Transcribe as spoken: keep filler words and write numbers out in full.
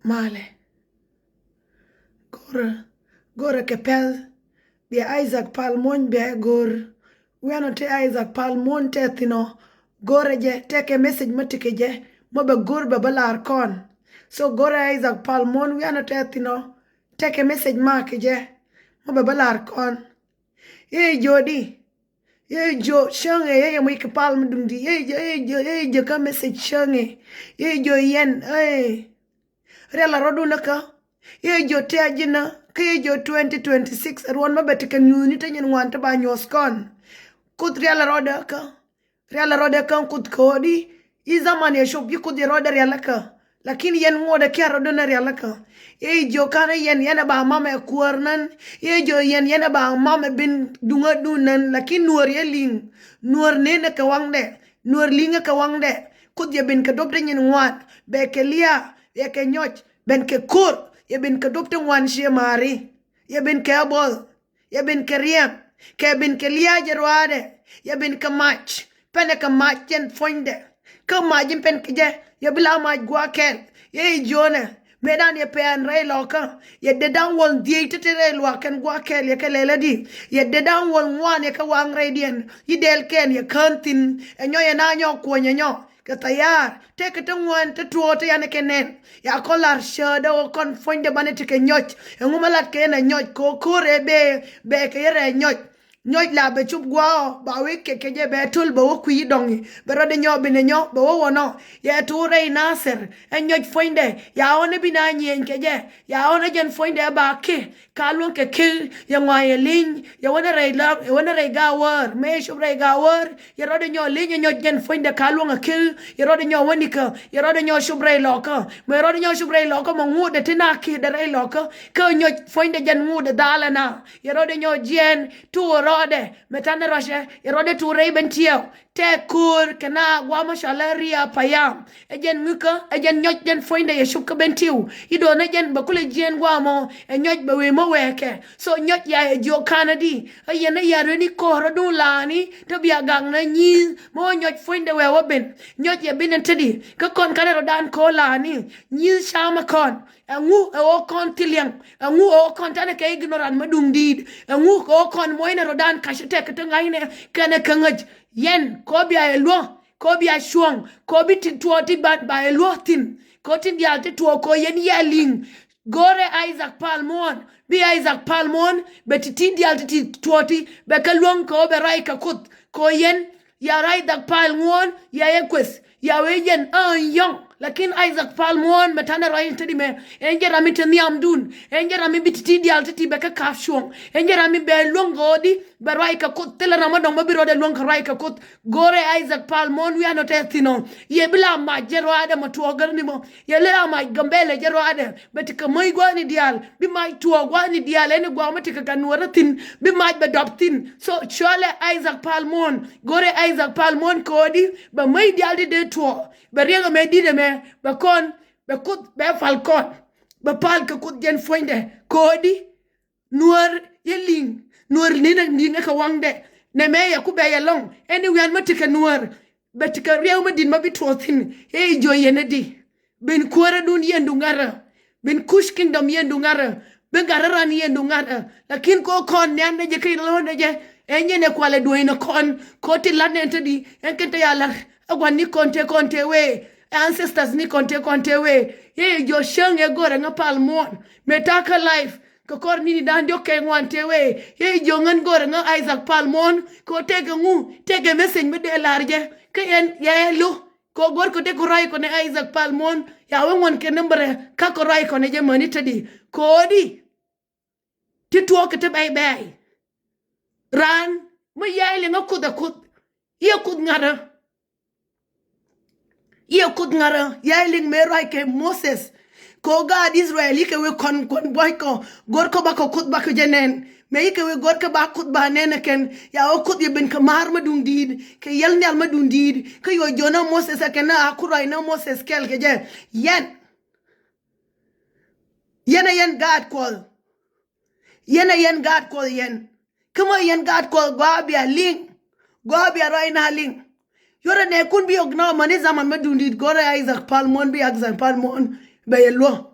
Malɛ. Go̱rɛ, go̱rɛ kɛ pɛl. Bia Isaac Pal Muɔ̱ny bia go̱r. Wianɔ te Isaac Pal Muɔ̱ny te thinɔ. Go̱rɛ jɛ, tekɛ message ma tikɛ jɛ. Ma bɛ go̱r bɛ bä lar kɔn. So go̱rɛ Isaac Pal Muɔ̱ny wianɔ te thinɔ. Tekɛ message ma kɛ jɛ. Ma bɛ bä lar kɔn. I̱ jiö di. I̱ jiö cäŋɛ, i̱ jiö muc kɛ pal mi duŋdi. I̱ jiö, i̱ jiö, i̱ jiö kä message cäŋɛ. I̱ jiö yɛn, i̱. Rial a rɔdun kä. I̱ jiö tɛ̈ ji̱n kä i̱ jiö twenty twenty-six. Ruɔn ma bɛ ti kɛ nyuuthni te nyin ŋuan te ba nyuɔth kɔn. Kuth rial a rɔdɛ kä. Rial a rɔdɛ kä kuth ko̱di. I̱ zaman yɛ cop i̱ kuth yɛ rɔdɛ rial kä. Lakin yɛn ŋuɔdɛ kiɛ rɔdun rial kä. I̱ jiö kanɛ yɛn, yɛn ɛ ba mamɛ kuäär nän. I̱ jiö yɛn, yɛn ɛ ba mamɛ bin duŋädun nän. Lakin nuɔr yɛ liŋ. Nuɔr nenɛ kɛ waŋdɛ. Nuɔr liŋä kɛ waŋdɛ. Kuth yɛ bin kɛ duɔ̱p te nyin ŋuan. Bɛ kɛ lia̱a̱, yɛ kɛ nyɔc. Bɛn kɛ ko̱r, yɛ bin kɛ duɔ̱p te ŋuan ciɛ ma̱a̱ri. Yɛ bin kɛ buɔth. Yɛ bin kɛ riɛm. Kɛ bin kɛ lia̱a̱ jɛ ruaadɛ. Yɛ bin kɛ mac. Pɛnɛ kɛ mac jɛn puɔ̱nydɛ. Kä mac in pɛn kɛ jɛ, yɛ bi la mac gua̱a̱th kɛl. Yɛ i̱ jiönɛ. Mëëdan yɛ pɛn rɛy lɔkä. Yɛ dee da̱ŋ wäl dhieec ti̱ti̱ rɛy luaak kɛn gua̱a̱th kɛl yɛ kɛ lɛl adi. Yɛ dee da̱ŋ wäl ŋuan yɛ kɛ waŋ rɛydiɛn. I̱ dɛl kɛn yɛ kään thi̱n. Ɛ nyɔ yɛ na nyɔ kuɔ̱ny ɛ nyɔ. Kɛ thayar. Tëëkɛ ti ŋuan ti tuɔɔk ti yan kɛ nɛn. Ya kɔn lar cäätdä ɣöö kɔn puɔ̱nydɛ banɛ ti kɛ nyɔc. Ɛŋu mi lat kɛ yɛn ɛ nyɔc kɛ ɣöö ko̱r ɛ bee, bee kɛ yɛn ɛ nyɔc. Nyɔc la bɛ cop gua̱a̱ ɔ, ba wee kɛ kɛ jɛ bɛ to̱l bɛ wä kui̱ dɔŋi. Bɛ rɔ̱dɛ nyɔ binɛ nyɔ, bɛ wä wä nɔ. Yɛ tuur rɛy Nathir, ɛ nyɔc puɔ̱nydɛ. Ya ɣɔn ɛ bi na nyieny kɛ jɛ. Ya ɣɔn ɛ jɛn puɔ̱nydɛ ba kɛ. Ka luäŋ kɛ kɛ, yɛ ŋuan yɛ li̱ny, yɛ wänɛ rɛy lɔk, yɛ wänɛ rɛy gaawäär, mëë yɛ cop rɛy gaawäär, yɛ rɔ̱dɛ nyɔ li̱ny yɛ nyɔc jɛn puɔ̱nydɛ ka luäŋ ɛ kɛ, yɛ rɔ̱dɛ nyɔ wänikä, yɛ rɔ̱dɛ nyɔ cop rɛy lɔkä, mëë yɛ rɔ̱dɛ nyɔ cop rɛy lɔkä, mɛ ŋuudɛ ti na ki̱i̱dɛ rɛy lɔkä, kä nyɔc puɔ̱nydɛ jɛn ŋuudɛ dhalɛ na, yɛ rɔ̱dɛ nyɔ jiɛɛn, tuur rɔ̱dɛ, mɛ tanɛ rɔ̱cɛ, yɛ rɔ̱dɛ tuur rɛy ben tiɛw, tɛk ko̱o̱r kɛ na guamɔ cɔalɛ Ria Payam. Ɛ jɛn ŋi̱kä, ɛ jɛn nyɔc jɛn puɔ̱nydɛ yɛ cop kä ben tiw. I̱ do̱n ɛ jɛn bɛ kulɛ jiɛɛn guamɔ, ɛ nyɔc bɛ wee mä wɛɛkɛ. So nyɔc ya ɛ jiök ka̱n adi. Ɛ yɛn ɛ yar wen i̱ ko̱o̱r ɛ duun laani, te bia gak nä nyi̱i̱th, mä wä nyɔc puɔ̱nydɛ wee wä ben. Nyɔc yɛ bin ɛn te di, kä kɔn kanɛ rɔ̱dan ko̱o̱r laani. Nyi̱i̱th camä kɔn. Ɛŋu ɛ ɣöö kɔn thil liɛŋ. Ɛŋu ɛ ɣöö kɔn tanɛ kɛ ignorant mä duŋ di̱i̱t. Ɛŋu ɛ ɣöö kɔn muɔ̱cnɛ rɔ̱dan ka̱c tɛk kä te ŋa̱cnɛ kɛnɛ kä ŋäc. Yɛn kɛ ɣöö bia yɛ luɔ̱k, kɛ ɣöö bia cuɔ̱ŋ, kɛ ɣöö bi ti tuɔɔk ti ba, ba yɛ luɔ̱k thi̱n. Kɛ ɣöö tin diaal ti tuɔɔk kɛ ɣöö yɛn yia li̱ŋ. Go̱rɛ Isaac Pal Muɔ̱ɔ̱n, bi Isaac Pal Muɔ̱ɔ̱n, bɛ ti ti diaal ti ti tuɔɔk ti, bɛ kɛ luäŋ kɛ ɣöö bɛ ruac kɛ Kuoth, kɛ ɣöö yɛn, ya Isaac Pal Muɔ̱ɔ̱n, ya yɛ kueth, ya wee yɛn, ɛ yɔ̱ŋ. Lakin Isaac Pal Muɔ̱ɔ̱n, mɛ tanɛ ruac in te di mɛ, ɛn jɛ ram in te nhiamdun, ɛn jɛ ram in bi ti ti diaal ti ti bɛ kɛ ka̱p cuɔ̱ŋ, ɛn jɛ ram in bɛ luäŋ kɛ ɣöö di, bɛ ruac kɛ Kuoth, thilɛ ram ɔ dɔ̱ŋ bä bi rɔɔdɛ luäŋ kɛ ruac kɛ Kuoth. Go̱rɛ Isaac Pal Muɔ̱ɔ̱n wianɔ tɛ thi̱n ɔ, yɛ bi la mac jɛ ruaadɛ mɔ tuɔɔk gär ni mɔ, yɛ li la mac Gambɛlɛ jɛ ruaadɛ, bɛ ti kɛ mäc gua̱a̱thni diaal, bi mac tuɔɔk gua̱a̱thni diaal, ɛn i̱ gua̱a̱th mi ti kɛ gat nuɔ̱ɔ̱rä thi̱n, bi mac bɛ dɔp thi̱n. So, cɔalɛ Isaac Pal Muɔ̱ɔ̱n, go̱rɛ Isaac Pal Muɔ̱ɔ̱n kɛ ɣöö di, bɛ mäc diaal ti dee tuɔɔk, bɛ riɛk ɛmɛ di̱t ɛmɛ, bɛ kɔn, bɛ Kuoth, bɛ pal kɔn, bɛ pal kɛ Kuoth jɛn puɔ̱nydɛ, kɛ ɣöö di, Nuäär yɛ li̱ŋ, Nuäär ni̱n ni̱n kɛ waŋdɛ. Nɛmɛ yɛ ku bɛ yɛ lɔ̱ŋ, ɛn i̱ wian mä ti kɛ Nuäär. Bɛ ti kɛ riɛw mä di̱t mä bi tuɔɔk thi̱n, ɛ i̱ jiö yɛn ɛ di. Bin kuäärä dun yɛn du ŋa̱rä. Bin Kush Kingdom yɛn du ŋa̱rä. Bin ŋa̱rä ran yɛn du ŋa̱rä. Lakin kɛ ɣöö kɔn nian nɛ jɛ kä ilɔ̱ɔ̱n nɛ jɛ. Ɛn yɛn ɛ kualɛ duɔ̱ɔ̱c nɛ kɔn. Kɛ ɣöö ti la̱t nɛn te di. Ɛn kɛn te ya la̱r. Ɛ gua̱n ni kɔn te kɔn te wee. Ɛ ancestors ni kɔn te kɔn te wee. Ɛ jiö cäŋ ɛ go̱rɛ ŋä Pal Muɔ̱ɔ̱n. Mëë ta̱a̱ kä life. Kɛ kɔr ni̱ni da̱ŋ diɔ̱k kɛ ŋuan tëë wee. Yɛ jiök ŋän go̱rɛ ŋä Isaac Pal Muɔ̱ɔ̱n. Kɛ ɣöö tëëkɛ ŋu, tëëkɛ message mi dee la̱r jɛ. Kä yɛn, yɛ lo̱. Kɛ ɣöö go̱r kɛ tëëkɛ ruac kɔnɛ Isaac Pal Muɔ̱ɔ̱n. Ya wee ŋuɔ̱n kɛ nambärɛ. Kä kɛ ruac kɔnɛ jɛ mäni te di. Kɛ ɣöö di. Ti tuɔɔk kɛ te bɛy bɛy. Raan. Mi yɛy liŋ ɛ Kuoth ɛ Kuoth. Yɛ Kuoth ŋa̱rä. Yɛ Kuoth ŋa̱rä, yɛ liŋ mëë ruac kɛ Moses. Kɛ ɣöö gaat Israel, yikɛ wee kɔn, kɔn buɔ̱c kɔ, go̱rkɛ bakɔ Kuoth bakɔ jɛ nɛn. Mëë yikɛ wee go̱rkɛ ba Kuoth ba nɛn ɛ kɛn, ya ɣöö Kuoth yɛ ben kɛ ma̱a̱r mä duŋ di̱i̱t, kɛ yɛl nhial mä duŋ di̱i̱t. Kä yɛ jiök nä Moses ɛ kɛn nä a ku ruac nä Moses kɛl kɛ jɛ. Yɛn. Yɛn ɛ yɛn gaat Kuɔth. Yɛn ɛ yɛn gaat Kuɔth yɛn. Kä mɔ yɛn gaat Kuɔth gɔaa bia liŋ. Gɔaa bia ruac na liŋ. Yurɛ nɛ kun bi ɣɔk na mäni zaman mä duŋ di̱i̱t go̱rɛ Isaac Pal Muɔ̱ɔ̱n bi Isaac Pal Muɔ̱ɔ̱n bɛ yɛ luɔ̱k.